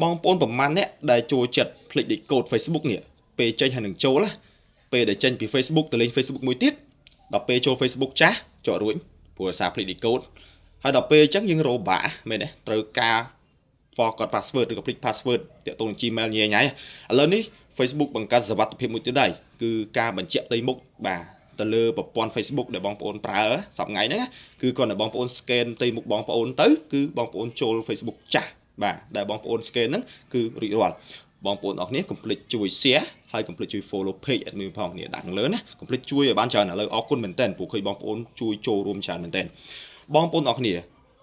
បងប្អូនប្រហែលអ្នកដែលចូលចិត្តភ្លេចលេខកូដ Facebook នេះពេលចេញហើយនឹងចូលណាពេលដែលចេញពី Facebook ទៅលេង Facebook មួយទៀតដល់ពេលចូល Facebook ចាស់ជាប់រួចព្រោះសារភ្លេចលេខកូដហើយដល់ពេលអញ្ចឹងយើងរកបាក់មែនទេត្រូវការ forgot password ឬក៏ភ្លេច password ទាក់ទងនឹង Gmail ញ៉ៃញ៉ៃឥឡូវនេះ Facebook បង្កើតសុវត្ថិភាពមួយទៀតដែរគឺការបញ្ជាក់ផ្ទៃមុខបាទទៅលើប្រព័ន្ធ Facebook ដែលបងប្អូនប្រើសប្តាហ៍ថ្ងៃហ្នឹងគឺគ្រាន់តែបងប្អូន scan ផ្ទៃមុខបងប្អូនទៅគឺបងប្អូនចូល Facebook ចាស់បាទដែលបងប្អូន scan ហ្នឹងគឺរួចរាល់បងប្អូនអរគ្នាកុំភ្លេចជួយ share ហើយកុំភ្លេចជួយ follow page admin ផងនេះដាក់ខាងលើណាកុំភ្លេចជួយឲ្យបានច្រើនឥឡូវអរគុណមែនតើព្រោះឃើញបងប្អូនជួយចូលរួមច្រើនមែនតើបងប្អូនអរគ្នា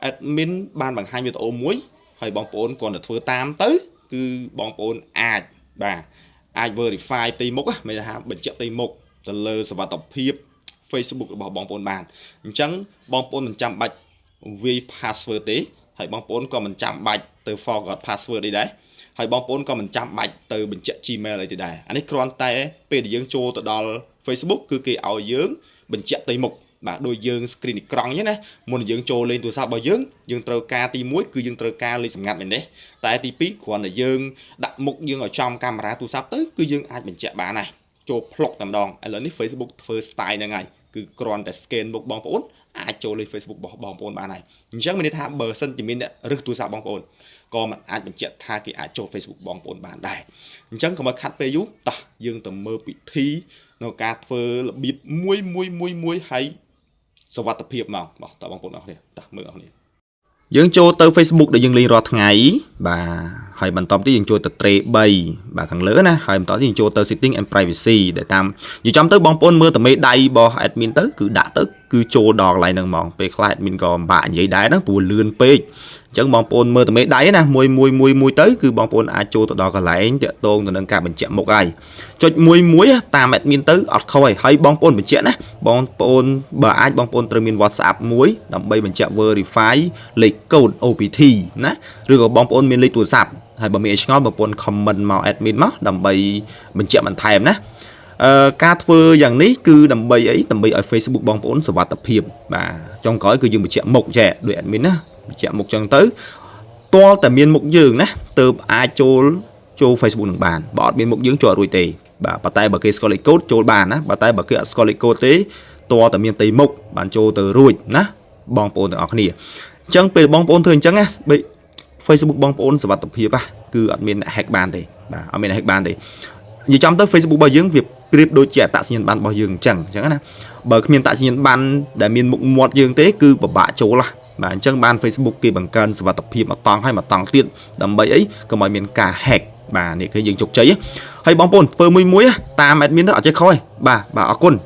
admin បានបង្ហាញវីដេអូមួយហើយបងប្អូនគ្រាន់តែធ្វើតាមទៅគឺបងប្អូនអាចបាទអាច verify ផ្ទៃមុខមានថាបញ្ជាក់ផ្ទៃមុខទៅលើសុវត្ថិភាព Facebook របស់បងប្អូនបានអញ្ចឹងបងប្អូនមិនចាំបាច់វាយ password ទេហើយបងប្អូនក៏មិនចាំបាច់ទៅ forgot password អីដែរហើយបងប្អូនក៏មិនចាំបាច់ទៅបញ្ជាក់ Gmail អីទេដែរអានេះគ្រាន់តែពេលដែលយើងចូលទៅដល់ Facebook គឺគេឲ្យយើងបញ្ជាក់ផ្ទៃមុខបាទដូចយើង screen អេក្រង់អញ្ចឹងណាមុននឹងយើងចូលលេងទូរស័ព្ទរបស់យើងយើងត្រូវការទី1គឺយើងត្រូវការលេខសម្ងាត់មែនទេតែទី2គ្រាន់តែយើងដាក់មុខយើងឲ្យចំកាមេរ៉ាទូរស័ព្ទទៅគឺយើងអាចបញ្ជាក់បានដែរចូលផ្លុកតែម្ដងឥឡូវនេះ Facebook ធ្វើ style ហ្នឹងហើយគឺគ្រាន់តែ scan មុខបងប្អូនអាចចូលលេខ Facebook របស់បងប្អូនបានហើយអញ្ចឹងមានន័យថាបើសិនជាមានអ្នករឹសទូរស័ព្ទបងប្អូនក៏មិនអាចបញ្ជាក់ថាគេអាចចូល Facebook បងប្អូនបានដែរអញ្ចឹងកុំឲ្យខាត់ពេលយូរតោះយើងទៅមើលពិធីនៅការធ្វើរបៀបមួយមួយមួយមួយហើយសុវត្ថិភាពមកបាទតើបងប្អូនអរគ្នាតោះមើលអរគ្នាយើងចូលទៅ Facebook ដែលយើងលេងរាល់ថ្ងៃបាទហើយបន្តទៀតយើងចូលទៅ tray 3បាទខាងលើណាហើយបន្តទៀតយើងចូលទៅ setting and privacy ដែលតាមនិយាយចំទៅបងប្អូនមើលតែមេដៃរបស់ admin ទៅគឺដាក់ទៅគឺចូលដល់កន្លែងហ្នឹងហ្មងពេលខ្លះ admin ក៏ពិបាកនិយាយដែរហ្នឹងព្រោះលឿនពេកអញ្ចឹងបងប្អូនមើលតែមេដៃណាមួយមួយមួយមួយទៅគឺបងប្អូនអាចចូលទៅដល់កន្លែងទាក់ទងទៅនឹងការបញ្ជាក់មុខហើយចុចមួយមួយតាម admin ទៅអត់ខុសហើយហើយបងប្អូនបញ្ជាក់ណាបងប្អូនបើអាចបងប្អូនត្រូវមាន WhatsApp មួយដើម្បីបញ្ជាក់ verify លេខកូដ OTP ណាឬក៏បងប្អូនមានលេខទូរស័ព្ទហើយបើមានអីឆ្ងល់បងប្អូន comment មក admin មកដើម្បីបញ្ជាក់បន្ថែមណាអឺការធ្វើយ៉ាងនេះគឺដើម្បីអីដើម្បីឲ្យ Facebook បងប្អូនសុវត្ថិភាពបាទចុងក្រោយគឺយើងបញ្ជាក់មុខចេះដូច admin ណាបញ្ជាក់មុខចឹងទៅទាល់តែមានមុខយើងណាទៅអាចចូលចូល Facebook នឹងបានបើអត់មានមុខយើងចូលអត់រួចទេបាទប៉ុន្តែបើគេស្គាល់លេខកូដចូលបានណាបើតែបើគេអត់ស្គាល់លេខកូដទេទាល់តែមានផ្ទៃមុខបានចូលទៅរួចណាបងប្អូនទាំងអស់គ្នាអញ្ចឹងពេលបងប្អូនធ្វើអញ្ចឹងណា Facebook បងប្អូនសុវត្ថិភាពគឺអត់មានអ្នក hack បានទេបាទអត់មានអ្នក hack បានទេនិយាយចំទៅ Facebook របស់យើងវាប្រៀបដូចជាអត្តសញ្ញាណប័ណ្ណរបស់យើងអញ្ចឹងអញ្ចឹងណាបើគ្មានអត្តសញ្ញាណប័ណ្ណដែលមានមុខមាត់យើងទេគឺពិបាកចូលហ៎បាទអញ្ចឹងបាន Facebook គេបង្កើនសុវត្ថិភាពមកតង់ហើយមកតង់ទៀតដើម្បីអីកុំឲ្យមានការ hack បាទនេះគឺយើងជោគជ័យហើយបងប្អូនធ្វើមួយមួយតាម admin ទៅអត់ចេះខុសទេបាទបាទអរគុណ។